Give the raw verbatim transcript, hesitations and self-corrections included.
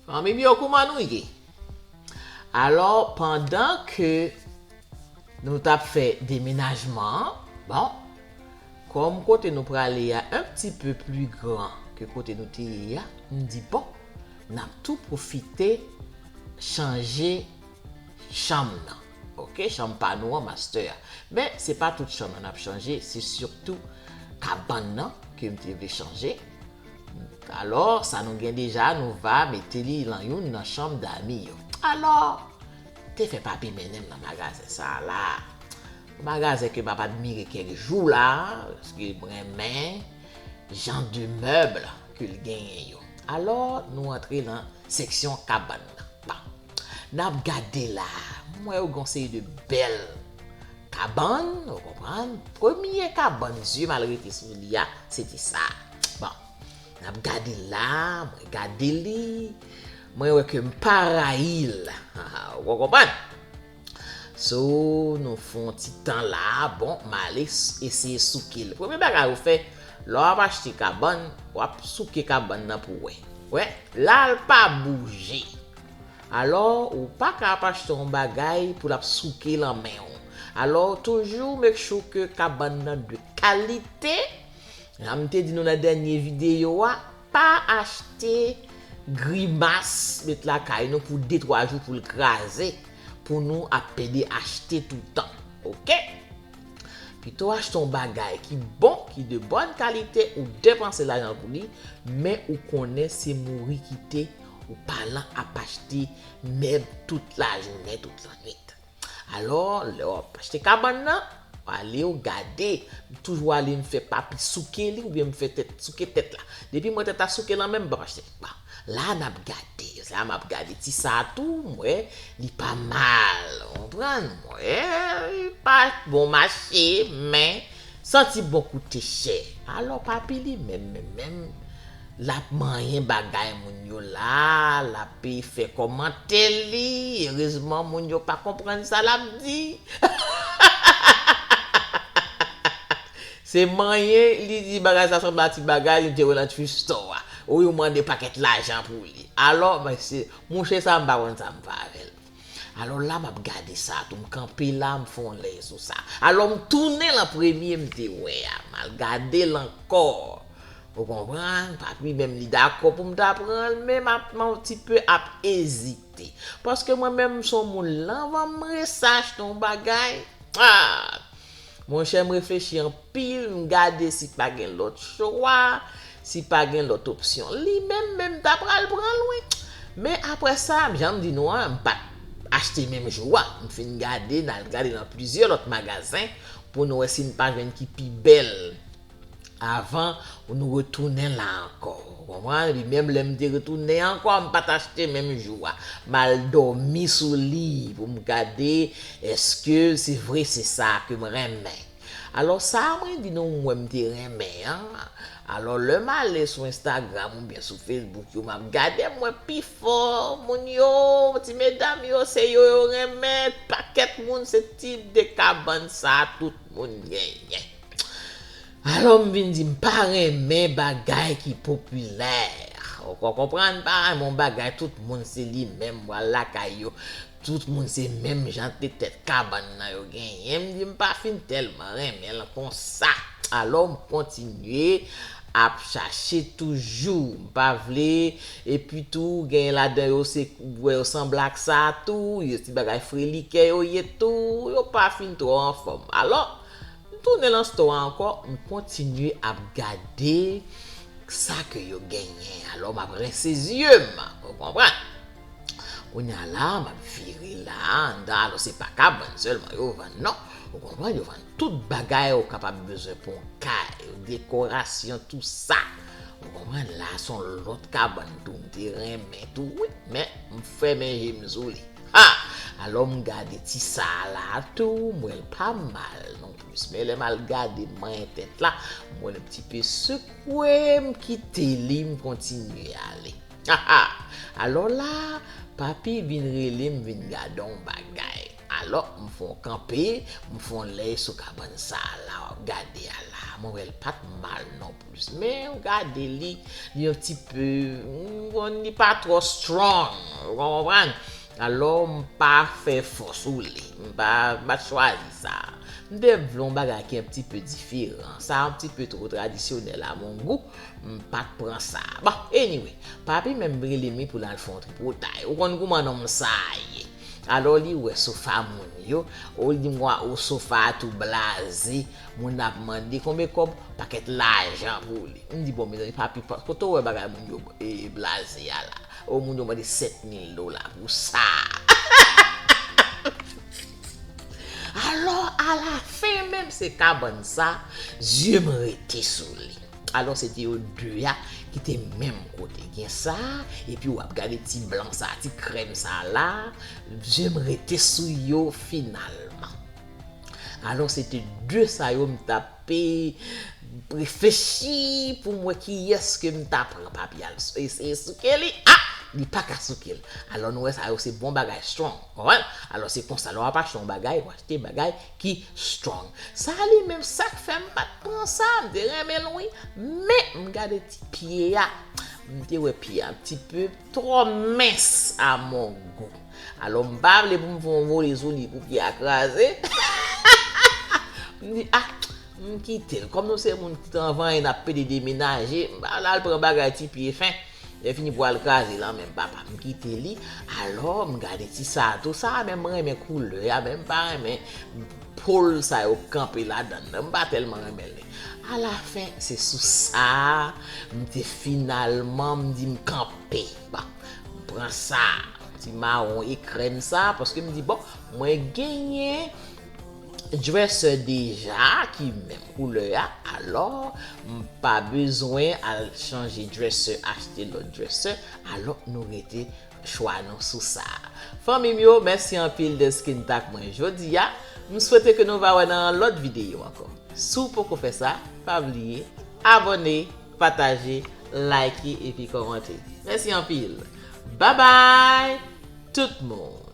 Zanmi m yo, kouman nou ye? Alò, pandan ke nou t ap fè demenajman an, bon, kòm kote nou prale a un petit peu plus grand ke kote nou te ye a, m di, bon, n ap tou pwofite chanje chanm nan. Oke, chanm pa nou an, master a. Men, se pa tout chanm nan n ap chanje, se sitou kabann nan ke m te vle chanje. Alò, sa nou gen deja, nou va mete li lan youn nan chanm dami yo. Alò, te fè papi mennen m nan magazen sa a la. Yon magazen ke m ap admire kèk jou la, paske m renmen jan de mèb ke l genyen yo. Alò, nou antre lan seksyon kabann nan. Bon, n ap gade la, m wè yo gen yon seri de bèl kabann, ou konprann? Premye kabann zye m al rete sou li a, se te sa. Bon, n ap gade la, mwen gade li, mwen wè ke m pa rayi l. Ou konprann? So, nou fè yon ti tan la, bon, m ale s- eseye souke l. Premye bagay ou fè, lè w ap achte kabann, w ap souke kabann nan pou w wè. Wè, la l pa bouje. Alò, ou pa ka ap achte yon bagay pou l ap souke lan men w. Alò, toujou make sure ke kabann nan de kalite. Jan m te di nou nan dènye videyo a, pa achte grimas met lakay nou pou de twa jou pou l kraze, pou nou ap pede achte toutan. Oke? Pito achte yon bagay ki bon, ki de bòn kalite, ou depanse lajan pou li, men ou konnen se mouri kite ou pa lan ap achte mèb tout lajounen, tout lannwit. Alò, lè w ap achte kabann nan, ale w gade, m toujou ale m fè papi souke li oubyen m fè tèt souke tèt la. Depi m wè tèt la souke lan men m, m p ap achte. Bon, la n ap gade, la m ap gade ti sa a tou, m wè li pa mal, ou konprann? M wè li pa bon mache, men santi bon koute chè. Alò papi li menm, menm, menm, l ap manyen bagay moun yo la, l ap fè kòmantè li, erezman moun yo pa konprann sa l ap di. Se manyen, li di bagay sa sanble a ti bagay li te wè nan thrift store a. Ou yo mande pakèt lajan pou li. Alò, mesye, mouche sa m pa konn sa m fè avè l. Alò la m ap gade sa tou, m kanpe la, m fè yon lèy sou sa. Alò m tounen lan premye m te wè a, m al gade l ankò. Ou konprann? Papi menm li dakò pou m ta pran l, men m ap, m yon ti pe ap ezite. Paske mwen menm m se yon moun, anvan m resi achte yon bagay, ah, monchè, m reflechi anpil, m gade si pa gen lòt chwa, si pa gen lòt opsyon. Li menm, menm ta pral pran l, wi. Men apre sa, jan m di nou an, m pa t achte menm jou a. M fin gade, n al gade nan plizyè lòt magazen pou nou wè si n pa jwenn ki pi bèl avan nou retounen la ankò. Ou konprann? Epi menm lè m te retounen ankò, m pa t achte menm jou a. M al dòmi sou li pou m gade èske se vre se sa ke m renmen. Alò, sa a mwen di nou, m wè m te renmen an. Alò, lè m ale sou Instagram oubyen sou Facebook yo, m ap gade, m wè pifò moun yo, ti medam yo, se yo yo renmen, pakèt moun, se ti de kabann sa a tout moun genyen. Alò, m vin di, m pa renmen bagay ki popilè. Ou konprann, m pa renmen yon bagay tout moun se li menm, m pral lakay yo, tout moun se menm jan de tèt kabann nan yo genyen. M di, m pa fin tèlman renmen l konsa. Alò, m kontinye ap chache toujou. M pa vle, epi tou, genyen ladan yo, se, wè yo sanble ak sa tou, yo ti bagay frelikè yo ye tou, yo pa fin twò anfòm. Alò, m tounen lan store a ankò, m kontinye ap gade sa ke yo genyen. Alò, m ap rense zye m, ou konprann? Kounye a la, m ap vire la, anndan, alò, se pa kabann sèlman yo vann, non. Ou konprann, yo vann tout bagay ou kapab bezwen pou yon kay, dekorasyon, tou sa. Ou konprann, la, se yon lòt kabann tou, m te renmen tou, wi, men m fèmen je m sou li. Ha! Alò, m gade ti sa a la tou, m wè l pa mal non plis. Men lè m al gade manyen tèt la, m wè l yon ti pe sekwe, m kite li, m kontinye ale. Ha, ha! Alò la, papi vin rele m, vin gade yon bagay. Alò, m fè yon kanpe, m fè yon lèy sou kabann sa a la, w ap gade a la. Mwen wè l pa t mal non plis. Men ou gade li, li yon ti pe, m konn li pa twò strong, ou konprann? Alò, m pa fè fò sou li. M pa, m pa t chwazi sa. M te vle yon bagay ki yon ti pe diferan. Sa yon ti pe twò tradisyonèl a mon gou. M pa t pran sa. Bon, anyway, papi menm rele m pou l al fè yon tripotay. Ou konn kouman nonm sa ye. Alò, li wè sofa moun yo. Ou li mwa o sofa a tou blaze. Moun ap mande konbyen kòb, pakèt lajan pou li. M di, bon, mezanmi, papi, pa- kote w wè bagay moun yo e, blaze a la? O, moun yo mande sèt mil dola pou sa. Alò, alafen menm, se kabann sa, zye m rete sou li. Alò, se te yo de a ki te menm kote. Gen sa, epi w ap gade ti blan sa, ti krèm sa la, zye m rete sou yo finalman. Alò, se te de sa yo m t ap reflechi pou m wè kiyès ke m ta pran. Papi al s- eseye souke li. Ah! Li pa ka souke l. Alò, nou wè sa yo se bon bagay, strong. Konprann? Alò, se konsa, lè w ap achte yon bagay, w achte bagay ki strong. Sa li menm, sa k fè m pa t pran sa, m te renmen l, wi. Men, m gade ti pye a. M te wè pye a ti pe twò mens a mon gou. Alò, m pa vle pou m fè yon vole sou li pou pye a kraze. M di, ah, m kite l. Kòm nou se moun ki t anvan n ap pede demenaje, m pa al pran bagay ti pye fen. Lè fini pou al kraze lan menm papa, m kite li. Alò, m gade ti sa tou. Sa menm m renmen koulè a, men m pa renmen pol sa yo k kanpe ladan l. M pa tèlman renmen li. Alafen, se sou sa, m te finalman, m di m kanpe. Bon, m pran sa, ti mawon e krèm sa, paske m di, bon, mwen genyen dresser deja ki menm koulè a, alò, m pa bezwen al chanje dresser, achte lòt dresser, alò, nou rete chwa nou sou sa. Fanmi m yo, mèsi anpil dèske n t ak mwen jodi a. M swete ke nou va wè nan yon lòt videyo ankò. Si w poko fè sa, pa bliye abòne, pataje, like epi kòmante. Mèsi anpil. Babay tout moun.